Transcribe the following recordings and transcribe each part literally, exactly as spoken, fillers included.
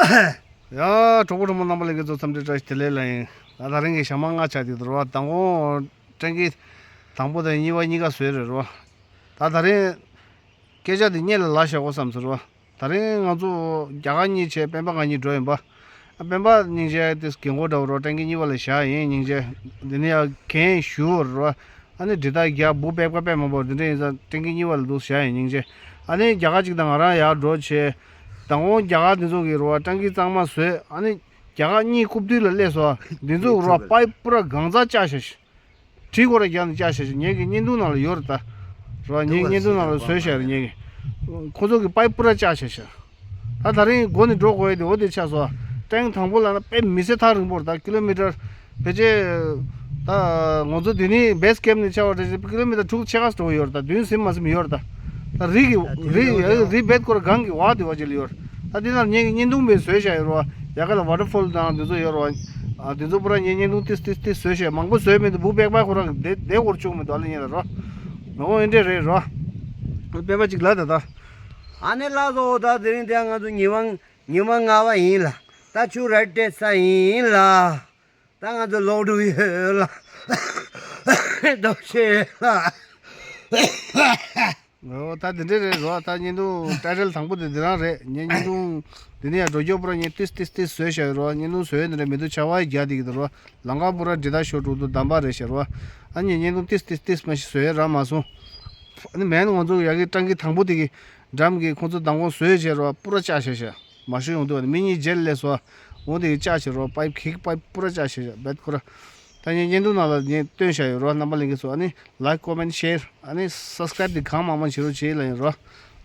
ཡ། གྲོགས་པོ་གྲོགས་མོ་རྣམ་པ་ལྷན་རྒྱས་ཚོ་འཚམས་འདྲི་བཀྲ་ཤིས་བདེ་ལེགས་ལ་ཡིན། ད་ད་རིང་གི་ཞག་མ་ལྔ་ཆགས་ཀྱི་འདུག་རོ། མདང་དགོང་ཊེང་ཀི་དང་པོ་དང་གཉིས་པ་གཉིས་ཀ་བཟོས་རེད་རོ། ད་ད་རིང་སྐད་ཆ་དེ་སྔོན་ལ་ལབ་བཞག་གོ་བསམ་སོང་རོ། ད་རིང་ང་ཚོ་རྒྱ་གར་གཉིས་བྱས་སྤེན་པ་ང་གཉིས་འགྲོ་ཡིན་པ། སྤེན་པ་སྙིང་རྗེ་དེ་རྒན་གོག་འདྲ་བོ་རོ། ཊེང་ཀི་གཉིས་པ་ལ་བཞག་ཡིན་སྙིང་རྗེ། འདི་ནས་ཡར་གན་ཞུ་རོ། ཨ་ནི་འདི་ལྟར་རྒྱ་བུ་པད་ཀ་པད་མ་པོ་འདི་འདྲ་ཡིན་ཙང་ཊེང་ཀི་གཉིས་པ་ལ་འདུག་བཞག་ཡིན་སྙིང་རྗེ། ཨ་ནི་རྒྱ་གར་གཅིག་དང་ང་རང་ཡར་འགྲོ་བྱས། མདང་དགོང་རྒྱ་གར་འདི་ཚོ་གི་རོ་ཊེང་ཀི་གཙང་མ་བཟོས། ཨ་ནི་རྒྱ་གར་གཉིས་རྐུབ་སྟོད་ལ་སླེབས་སོང་། འདི་ཚོ་རོ་པའིབ་པུ་ར་གང་ཚ་བཅག་བཞག་ཤག་གྲི་སྐོར་ར་རྒྱག་ནས་བཅག་བྱས་ཤག་ངེད་ཀྱི་བརྙན་ཐུང་ནང་ལ་ཡོད་རེད་ད། རོ་ངའི་བརྙན་ཐུང་ནང་ལ་བཟོས་བཞག་རེད་ངེད་ཀྱི། ཁོ་ཚོ་གི་པའིབ་པུ་ར་བཅག་བྱས་ཤག་ད་ད་རིང་སྒོ་ནས་འགྲོ་དགོས་ཡ་དེ་འོ་དེ་ཆགས་སོང་། ཊེང་དང་པོ་ལ་ན་དཔེ་མི་སྲིད་ཐག་རིང་པོ་རེད་ད། ཀི་ལོ་མི་ཊར་ཕལ་ཆེར་ད་ང་ཚོ་འདི་ནས་བེ་སི་ཀེམ་ནས་ཆ་བ་རེད། ཀི་ལོ་མི་ཊར་དྲུག་ཕྱེད་ཀ་འགྲོ་གི་ཡོད་རེད་ད། བདུན་ཟིན་མ་ཟིན་ཡོད་རེད་ད། ད་རི་གི་རི་རི་བེད་སྐོར་སྒང་གི་བ་དེ་བ་ཅིག་ལ་ཡོད་རེད། ད་འདི་ནང་ངེད་ཀྱི་བརྙན་ཐུང་བས་བཟོས་བཞག་ཡོད་རེད་བ། ཡ་ག་ལ་ཝ་ཊར་ཕོལ་དང་འདི་ཚོ་ཡོད་རེད་བ། ཨ་འདི་ཚོ་པུ་ར་ངས་བརྙན་ཐུང་ཏིས་ཏིས་ཏིས་བཟོས་བཞག་མང་པོ་བཟོས་མེད་འདུག་བུ་པད་པ་ཁོ་རང་གི་བདེ་བདེ་སྐོར་བཅུག་མི་འདུག་ཨ་ལེ་ཉེ་ལ་རོ། ནོ་འོ་འདྲས་རེད་རོ། པད་པ་ཅིག་ལ་ད་ད། ཨ་ནེ་ལགས་སོ། ད་དེ་རིང་དེ་ང་ཚོ་ཉི་མ་ཉི་མ་ལྔ་པ་ཡིན་ལ། ད་ཆུ་རལ་སྤྲད་ས་ཡིན་ལ། ད་ང་ཚོ་ལོག་འགྲོ་ཡོད་ལ། ལྡོག་ཤེས་ལ། འོ་ད་འདི་འདྲས་རེད་རོ། ད་བརྙན་ཐུང་ཊའི་ཊལ་དང་པོ་དེ་འདི་རང་རེད། ངས་བརྙན་ཐུང་འདི་ནས་ཡར་འགྲོ་རྒྱུ་པུ་ར་ངས་ཏིས་ཏིས་ཏིས་བཟོས་བཞག་ཡོད་རོ། བརྙན་ཐུང་བཟོས་ཡོད་འདི་འདྲས་མི་འདུག་ཆར་པ་རྒྱག་བསྡད་ཀྱི་འདུག་རོ། ལམ་ཁ་པུ་ར་འདྲེ་ད་ཤོར་འགྲོ་འདུག་འདམ་པ་རེད་ཤག་རོ། ཨ་ནི་བརྙན་ཐུང་ཏིས་ཏིས་ཏིས་མ་ཞིག་བཟོས་ཡོད་རག་མ་སོང་། ཨ་ནི་མེན་ང་ཚོ་ཡ་གི་ཊེང་ཀི་དང་པོ་དེ་གི་འགྲམ་གི་ཁོང་ཚོ་མདང་དགོང་བཟོས་བྱས་རོ། པུ་ར་བཅག་བྱས་ཤག་མ་ཤོད་ཡོང་དུས་མི་གཉིས་རྗེས་ལ་སླེབས་སོང་། འོ་དེ་བཅག་བྱས་རོ། པའིབ་ཁིག་པའིབ་པུ་ར་བཅག་བྱས་ཤག་བེད་ཁོ་ར། ད་ངས་བརྙན་ཐུང་ནང་ལ་ངས་སྟོན་བཞག་ཡོད་རོ། རྣམ་པ་ལྷན་རྒྱས་ཚོ་ཨ་ནི་ལའིཀ་ཀོ་མེན་ཤེར་ཨ་ནི་སབ་སི་ཀ་རེབ་དེ་གང་མང་མང་བྱེད་རོགས་བྱེད་ལ་ཡིན་རོ།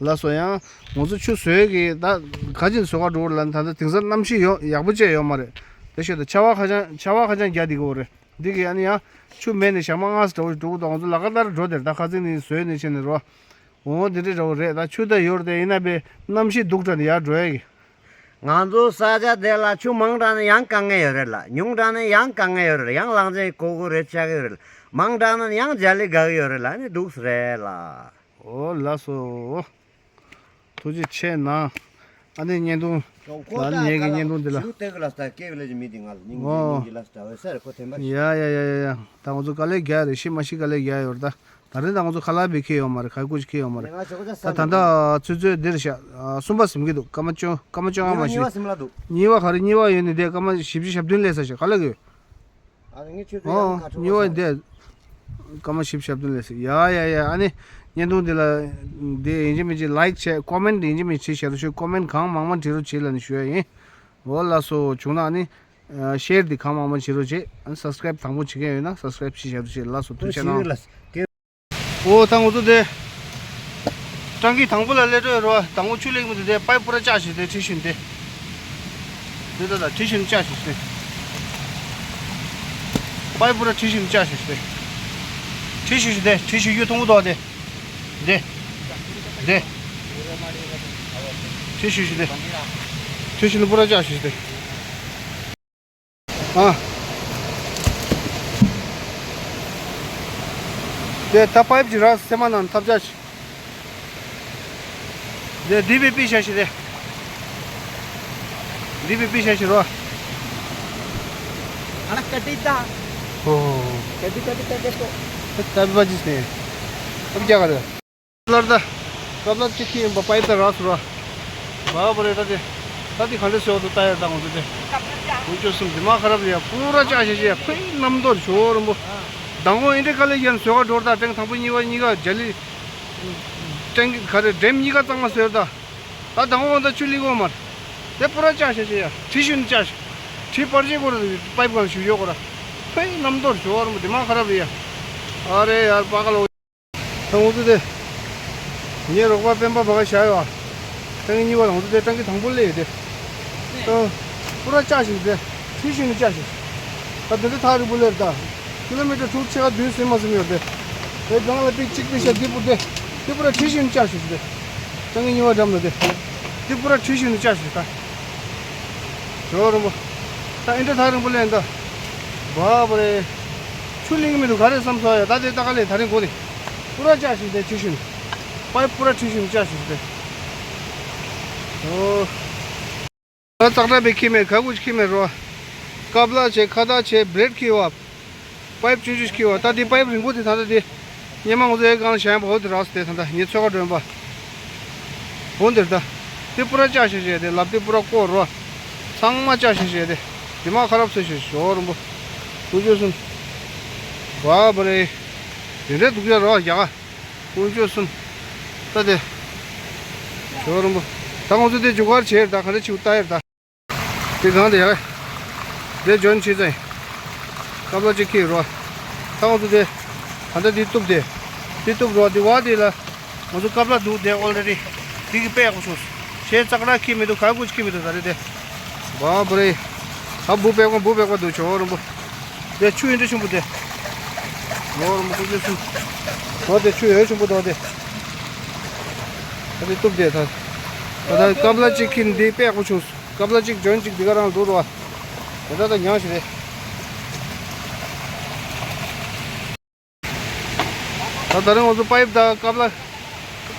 ལགས་སོ། ཡང་ང་ཚོ་ཆུ་བཟོས་གི་ད་ག་ཅིག་བཟོ་ག་འགྲོ་ར་ལ་ད་ལྟ་དེང་སང་གནམ་གཤིས་ཡོ་ཡག་པོ་བྱས་ཡོད་མ་རེད། དེ་ཤོད་ད་ཆར་པ་ཁ་ཆང་ཆར་པ་ཁ་ཆང་རྒྱག་དེ་གི་འོ་རེད། འདི་གི་ཨ་ནི་ཡང་ཆུ་མེད་ནས་ཞག་མ་ལྔ་ཙམ་འགྲོ་འགྲོ་གི་འདུག་ང་ཚོ་ལ་ཀ་ཏར་འགྲོ་དེར་ད་ཁ་ཚིག་ནས་བཟོས་ནས་བྱས་ནས་རོ། འོ་འདི་འདྲ་འདྲ་བོ་རེད། ད་ཆུ་ད་ཡོད་རེད་དེ་ཡིན་ན་པའི་གནམ་གཤིས་སྡུག་དྲགས་ནས་ཡར་འགྲོ་ཡ་གི། ང་ཚོ་ས་ཆ་དེ་ལ་ཆུ་མང་དྲགས་ན་ཡང་དཀའ་ངལ་ཡོད་རེད་ལ། ཉུང་དྲགས་ན་ཡང་དཀའ་ངལ་ཡོད་རེད། ཡང་གླང་ཆེན་ཀོ་ཀོ་རེད་ཆགས་ཀྱི་ཡོད་རེད་ལ། མང་དྲགས་ན་ཡང་བྱ་ལི་དགའ་གི་ཡོད་རེད་ལ། ཨ་ནི་འདུག་སེ་རེད་ལ། འོ་ལགས་སོ། ཐུགས་རྗེ་ཆེ་གནང་། ཨ་ནི་བརྙན་ཐུང་ལ་ནི་ངེད་ཀྱི་བརྙན་ཐུང་འདི་ལ། ཞུ་སྟེ་གི་ལ་ས་སྐད་ལ་མི་འདི་ང་ལ་སྙིང་རྗེ་ཨོ། སྙིང་རྗེ་ལ་ས་འོད་ས་རེ་ཁོ་ཐེམ་པ་ཡ་ཡ་ཡ་ཡ་ཡ། ད་ང་ཚོ་དཀའ་ལས་རྒྱག་རེད། ཤི་མ་ཤི་དཀའ་ལས་རྒྱག་ཡོད་རེད་ད། ད་རེས་ད་ང་ཚོ་ཁ་ལག་བི་ཁེ་ཡོད་མ་རེད། ག་ཀུ་ཅི་ཁེ་ཡོད་མ་རེད། ད་ད་ལྟ་ཚོད་ཚོད་འདིར་ཤ་གསུམ་པ་ཟིན་གི་འདུག་སྐར་མ་བཅོ་སྐར་མ་བཅོ་ལྔ་མ་ཞིག་གཉིས་པ་ག་རེ་གཉིས་པ་ཡོད་ནི་དེ་སྐར་མ་བཞི་བཅུ་ཞེ་བདུན་སླེབས་ས་ཞིག་ག་ལ་གི། ཨོ་གཉིས་པ་འདི་སྐར་མ་བཞི་བཅུ་ཞེ་བདུན་སླེབས་ས། ཡ་ཡ་ཡ། ཨ་ནི་བརྙན་ཐུང་འདི་ལ་འདི་ཡིན་གཅིག་མིན་གཅིག་ལའིཀ་བྱས། ཀོ་མེན་ཡིན་གཅིག་མིན་གཅིག་བྱེད་རོགས་ཞུ། ཀོ་མེན་གང་མང་མང་བྲིས་རོགས་བྱེད་ལ་ནི་ཞུ་ཡ་ཡིན། འོ་ལགས་སོ། བྱུང་ན་ཨ་ནི། ཤེར་འདི་གང་མང་མང་བྱེད་རོགས་བྱེད། ཨ་ནི་སབ་སི་ཀ་རེབ་དང་པོ་བྱེད་མཁན་ཡོད་ན་སབ་སི་ཀ་རེབ་བྱེད་བྱ་རོགས་བྱེད། ལགས་སོ། ཐུགས་རྗེ་གནང་། ཨོ་ད་ང་ཚོ་དེ་ཊང་ཀི་དང་པོ་ལ་སླེབས་འགྲོ་ཡོད་རེད་བ། དང་པོ་ཆུ་ལེགས་མི་འདུག་དེ་པའིབ་པུ་ར་བཅག་ཞིག་དེ་འཁྲི་ཤིང་དེ་དེ་ད་ད་འཁྲི་ཤིང་བཅག་ཞིག་དེ་པའིབ་པུ་ར་འཁྲི་ཤིང་བཅག་ཞིག་དེ་འཁྲི་ཤིང་ཞིག་དེ་འཁྲི་ཤིང་གཡུ་མཐོང་གི་འདུག་དེ་དེ་དེ་འཁྲི་ཤིང་ཞིག་དེ་འཁྲི་ཤིང་པུ་ར་བཅག་ཞིག་དེ། ཨ། དེ་ད་པའིབ་ཅིག་རག་སེ་མ་ནང་ཐབས་ཆག་ཅིག་དེ་འདི་པའི་པི་ཤ་ཤི་རེད། འདི་པའི་པི་ཤ་ཤི་རོ། ཨ་ལ་ཀ་ཏི་ད། ཨོ། ཀ་ཏི་ཀ་ཏི་ཀ་ཏི་ཀོ། ད་པི་པ་ཅིག་སྟེ། ཨ་བི་རྒྱ་ག་རེད། ལར་ད། ལབ་ལར་ཅིག་ཁྱི་ཡིན་པ་པའི་ད་རག་སུ་ར། བ་བ་རེ་ད་དེ། ད་དེ་ག་འདྲ་སོ་དུ་ད་ཡ་ད་ང་ཚོ་དེ། དགུ་བཅུ་གསུམ་དེ་མ་ཁ་རབ་ཡ་པུ་ར་ཅག་ཤེ་ཤེ་ཕི་ནམ་དོར་ཞོ་རམ་པོ། མདང་དགོང་ཨིན་དྲེ་ཁ་ལེ་ཡན་སོ་ག་འགྲོར་ད་ཀྲེང་དང་པོ་གཉིས་པ་གཉིས་ཀ་ཇ་ལི། ཀྲེང་གི་ག་རེ་འགྲེམ་གཉིས་ཀ་གཙང་མ་སོས་ད། ད་མདང་དགོང་ད་ཆུ་ལི་གོ་མར། དེ་པུ་ར་ཅག་ཤེ་ཤེ་ཡ་ཁྲི་ཤུན་ཅག་ཤེ། ཁྲི་པར་ཅེ་གོ་ར་པའིབ་གང་ཞུ་ཡོ་གོ་ར། ཕི་ནམ་དོར་ཞོ་རམ་པོ་དེ་མ་ཁ་རབ་ཡ། ཨ་རེ་ཡར་པ་ག་ལོ། ད་ང་ཚོ་དེ། ངའི་རོགས་པ་སྤེན་པ་བ་ག་བཞག་ཡོད་ཨ། ཏང་གི་གཉིས་པ་ལ་ང་ཚོ་དེ་ཏང་གི་དང་པོ་སླེབས་ཡོད་དེ། ཨ། པུ་ར་ཅག་ཞིག་དེ། ཁྲི་ཤིང་ནི་ཅག་ཞིག་ད་དེ་འདྲ་ཐག་རིང་པོ་སླེབས་ད། ཀི་ལོ་མི་ཊར་དྲུག་ཕྱེད་ཀ་བདུན་ཟིན་མ་ཟིན་ཡོད་དེ། དེ་སྒང་ལ་པིག་གཅིག་པིག་ཤ་དེ་པུ་དེ། དེ་པུ་ར་ཁྲི་ཤིང་ནི་ཅག་ཞིག་དེ། ཏང་གི་གཉིས་པ་འགྲམ་ལ་དེ། དེ་པུ་ར་ཁྲི་ཤིང་ནི་ཅག་ཞིག་ད། ཇོ་རིང་པོ། ད་ཨིན་དྲ་ཐག་རིང་པོ་སླེབས་ད། བ་བ་རེ། ཆུ་ལིང་མི་འདུག་ག་རེ་བསམ་སོང་ཡ། ད་དེ་ད་ག་ལེ་ད་རིང་གོ་ནི། པུ་ར་ཅག་ཞིག་དེ་ཁྲི་ཤིང་། པའི་པུ་ར་ཁྲི་ཤིང་ཅག་ཞིག་དེ། ཨོ། ཙག་སྒྲ་བས་ཁྱི་མེད་ག་གུ་ཁྱི་མེད་རོ། ཀབ་ལ་བྱས་ཁ་བཏགས་བྱས་བྷི་ལེཌ་ཁྱི་བ། པའིབ་ཆུང་ཆུང་ཁྱི་བ། ད་འདི་པའིབ་རིང་པོ་དེ་ད་ལྟ་དེ། སྙེ་མ་ང་ཚོ་ཨེ་གང་ལ་བཞག་ཡིན་པ་འོ་དེ་རག་སོང་དེ་ད་ལྟ་ངའི་ཚོད་ཁ་སྒྲོན་པ། འོ་འདིར་ད། དེ་པུ་ར་ལྕགས་ཤེ་ཤེ་དེ་ལབ་དེ་པུ་ར་ཀོ་རོ། ཚང་མ་ལྕགས་ཤེ་ཤེ་དེ། དེ་མ་ཁ་རབ་སོ་ཤེ་ཞོ་རིན་པོ། ཀུན་སྤྱོད་གསུམ། བ་བ་རེ། དེ་འདྲའི་སྡུག་ཅག་རོ་རྒྱ་ག་ཀུན་སྤྱོད་གསུམ། ད་དེ། ཞོ་རིན་པོ། ད་ང་ཚོ་དེ་འཇུག་གར་བྱེད་ད་ག་འདྲ་ཆིའུ་ལྟ་ཡེར་ད། དེ་གང་དེ་ཡ། དེ་འཇོན་ཆེ་ཚེ། ཀབ་ལ་གཅིག་ཁྱེར་རོ། ད་ང་ཚོ་དེ། ད་ལྟ་དེ་གཏུབ་དེ། དེ་གཏུབ་རོ་དེ་བ་དེ་ལ། ང་ཚོ་ཀབ་ལ་འདུག་དེ་ཨོལ་རེ་ཌི། དེ་གི་པད་ཡག་པོ་བྱུང་། ཞེས་ཙག་ར་ཁྱི་མི་འདུག་ག་གུ་ཁྱི་མི་འདུག་ད་རེ་དེ། བ་བ་རེ། ད་འབུ་པད་ཀོ་འབུ་པད་ཀོ་འདུག་ཆོ་རིན་པོ། དེ་ཆུ་ཡིན་འདྲ་ཆུན་པོ་དེ། ཡོ་རིན་པོ་ཀུན་སྤྱོད་གསུམ། འོ་དེ་ཆུ་ཡོད་ཆུན་པོ་དོ་དེ། ད་དེ་གཏུབ་དེ་ད། ད་ད་ཀབ་ལ་གཅིག་ཁྱེར་འདི་པད་ཡག་པོ་བྱུང་། ཀབ་ལ་གཅིག་འཇོན་གཅིག་འདི་ག་རང་འདུག་རོ། དེ་ད་ད་ཉང་ཞིག་རེད། ད་ད་རིང་ང་ཚོ་པའིབ་ད་ཀབ་ལ།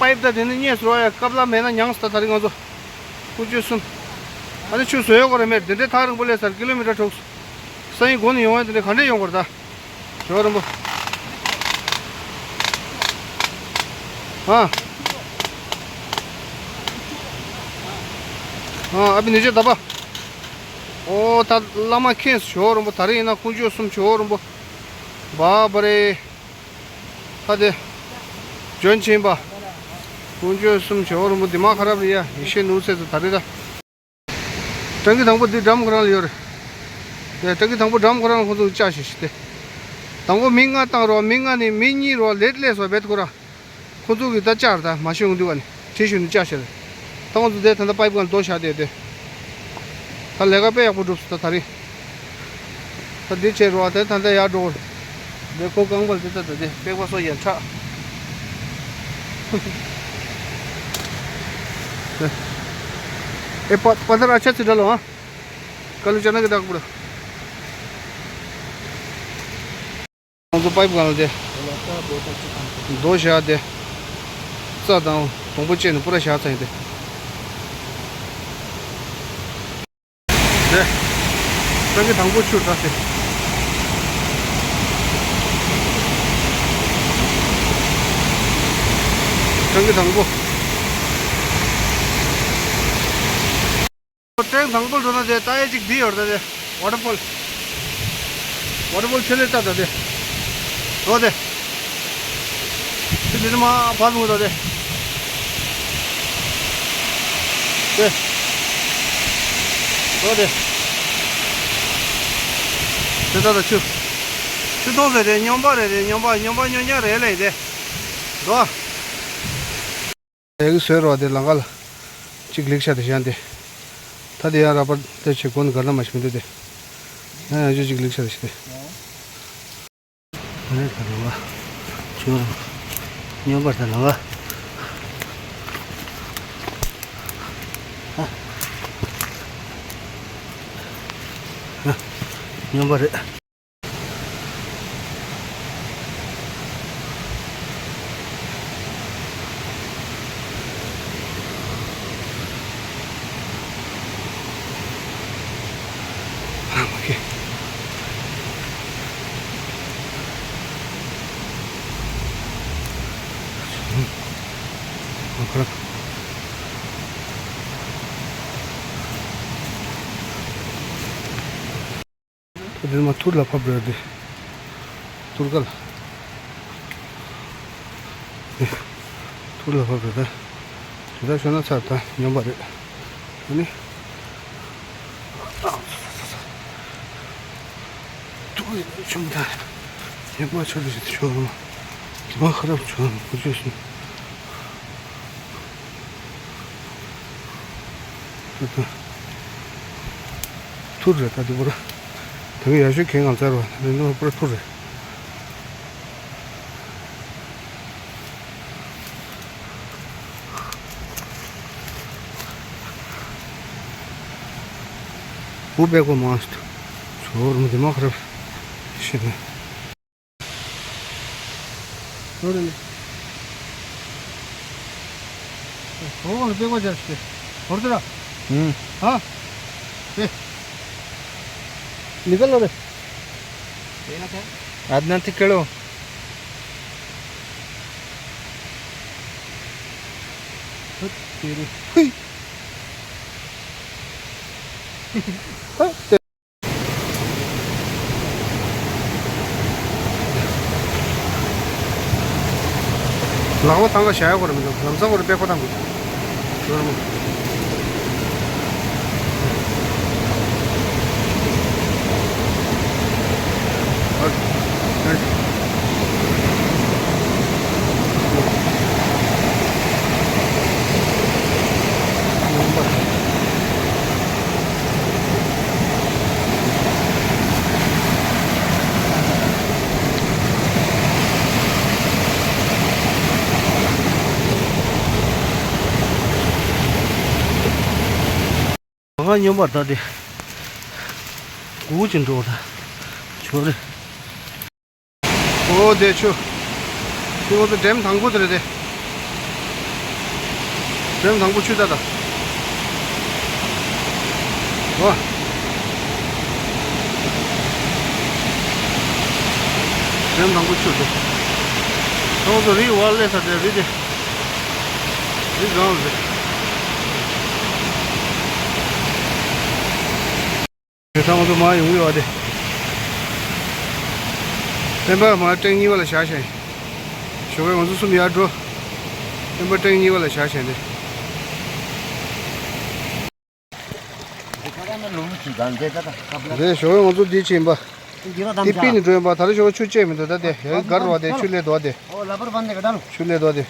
པའིབ་ད་དེ་ནི་རྙེད་སོང་ཡ། ཀབ་ལ་མེད་ན་ཉང་སོང་ད་ད་རིང་ང་ཚོ། ཀུན་སྤྱོད་གསུམ། ཨ་ནི་ཆུ་བཟོ་ཡོད་གོ་རེ་མེད་དེ་འདྲའི་ཐག་རིང་པོ་སླེབས་ཚར་ཀི་ལོ་མི་ཊར་དྲུག་སང་ཉིན་དགོང་ནས་ཡོང་ཡ་དེ་འདྲའི་ག་འདྲས་ཡོང་གོ་རེ་ད། ཞོ་རིན་པོ། ཨ། ཨ་ཨ་བི་ནི་ཅེ་ད་པ། ཨོ་ད་བླ་མ་མཁྱེན་ཞོ་རིན་པོ་ད་རེས་ཡིན་ན་ཀུན་སྤྱོད་གསུམ་ཞོ་རིན་པོ། བ་བ་རེ། ད་དེ། འཇོན་ཆེན་པ། ཀུན་སྤྱོད་གསུམ་ཞོ་རིན་པོ་འདི་མ་ཁ་རབ་རེད་ཡ་ཡེ་ཤེས་ནུབ་ཚེ་ད་རེས་ད། ཀྲང་གི་དང་པོ་འདི་འགྲམ་ཁོ་རང་ལ་ཡོད་རེད། དེ་ཀྲང་གི་དང་པོ་འགྲམ་ཁོ་རང་ལ་ཁོ་ཚོ་ལྕགས་ཤེ་ཤེ་སྟེ། དང་པོ་མི་ལྔ་བཏང་རོགས་མི་ལྔ་ནས་མི་གཉིས་རོགས་ལེད་ལེ་སོ་བེད་ཁོ་ར། ཁོ་ཚོ་གི་ད་ལྕགས་རེད་ད་མ་ཤེས་འོང་དུས་ག་ནས་ཁྲིད་ཤུལ་ནས་ལྕགས་ཤེ་རེད། ད་ཁོ་ཚོ་དེ་ད་ལྟ་པའིབ་གང་རྡོ་བཞག་དེ་དེ། ད་ལས་ཀ་དཔེ་ཡག་པོ་འགྲུབ་སོང་ད་ད་རེས། ད་འདི་བྱས་རོགས་དེ་ད་ལྟ་ཡར་འགྲོ། དེ་ཁོ་རྐང་པ་དེ་ད་ད་དེ་པེག་པ་སོ་ཡན་ཁྲག་ཨེ་པ་པ་ད་ར་ཆ་ཚི་འདྲ་ལོ་ཨ། ཀ་ལུ་ཅ་ན་གི་དག་པུར། ང་ཚོ་པའིབ་གང་ལ་དེ། རྡོ་བཞག་དེ། རྩྭ་དང་སྡོང་པོ་བཅད་ནས་པུ་ར་བཞག་ཚར་ཡིན་ཏེ། དེ། ཀྲང་གི་དང་པོ་ཆུར་ད་དེ། ཀྲང་གི་དང་པོ། ཀྲང་དང་པོ་འགྲོ་ན་དེ་ལྟ་ཡ་གཅིག་འདི་ཡོད་རེད་དེ། ཝ་ཊར་ཕོལ། ཝ་ཊར་ཕོལ་ཆེ་ལེ་ལྟ་ད་དེ། འོ་དེ། དེ་འདི་ནི་མ་བབ་ཡོང་ད་དེ། དེ། འོ་དེ། དེ་ད་ད་ཆུ། ཆུ་ཐོག་ཟེར་དེ་སྨྱོན་པ་རེད་དེ་སྨྱོན་པ་སྨྱོན་པ་སྨྱོན་ཉག་རེད་ལེ་དེ། འདུག་ཨ། ཡ་གི་བཟོས་རོགས་དེ་ལང་ཀ་ལ། གཅིག་ལེགས་ཤ་དེ་བཞག་དེ། ད་དེ་ཡང་ར་པར་དེ་ཆེ་གོན་གར་ན་མ་ཤི་མི་འདུག་དེ། ཡང་ཡང་ཆུ་གཅིག་ལེགས་ཤ་དེ་ཤི་དེ། ཨ་ནི་ད་ལང་ཀ་ཆུ་ར་སྨྱོན་པར་ད་ལང་ཀ་ཨ། སྨྱོན་པ་རེད། ད་དེ་མ་ཐུར་ལ་ཕབ་རེད་དེ། ཐུར་ཀ་ལ། ཐུར་ལ་ཕབ་རེད་ད། དེ་ད་ཤོད་ན་ཚར་ད་ཉམས་པ་རེད། ཨ་ནི། ཐུར་ཡིན་ཆུང་ད། ཉམས་པ་ཆུ་ལ་ཞིག་ཆུ་རུ། དེ་མ་ཁ་རབ་ཆུ་རུ་ཁུ་ཆུ་སུ། ཐུར་རེད་ད་དེ་པུ་ར། དེ་གི་ཡག་ཤོས་གན་གང་བཙལ་བ་རེད་འདུག་པུ་ར་ཐུར་རེད། བུ་པེ་ཀོ་མང་སྟེ། ཆོ་རུམ་དེ་མ་ཁ་རབ་ཤེས་ན། ཧོར་ལ་པེ་ཀོ་ཅར་སྟེ། ཧོར་དེ་ར། ཧུམ། ཧ། निकल लो रे। आदना थी केड़ो। तेरी। हुई। ལག་པ་ཐང་ག་བཞག་ཡ་གོ་ར་མི་འདུག་ལམ་སང་གོ་ར་པད་ཁོ་ཐང་གོ། ཞོར་མོ། ང་སྙོམས་པར་ད་དེ། གུག་ཅིག་འགྲོ་ད། ཆོ་རེ། ཨོ་དེ་ཆུ། དེ་ང་ཚོ་འགྲེམ་དང་པོ་དེ་རེད་དེ། འགྲེམ་དང་པོ་ཆུ་ད་ད། ཨོ། འགྲེམ་དང་པོ་ཆུ་དེ། ང་ཚོ་རི་བར་སླེབས་ས་དེ་རི་དེ། རི་སྒང་རེད། དེ་ཚང་མ་ཚོ་མར་ཡོང་གི་ཡོད་དེ། སྤེན་པ་མར་ཊེང་གཉིས་པ་ལ་བཞག་བཞག་ཞོགས་པ་ང་ཚོ་གསུམ་ཡར་འགྲོ། སྤེན་པ་ཊེང་གཉིས་པ་ལ་བཞག་བཞག་དེ། དེ་ཞོགས་པ་ང་ཚོ་འདི་ཕྱིན་པ། དེ་པི་ནི་འགྲོ་ཡིན་པ་ད་རེས་ཞོགས་པ་ཆུ་ཆད་མི་འདུག་ད་དེ་ཡ་གར་བ་དེ་ཆུ་ལས་དོ་དེ། ཆུ་ལས་དོ་དེ།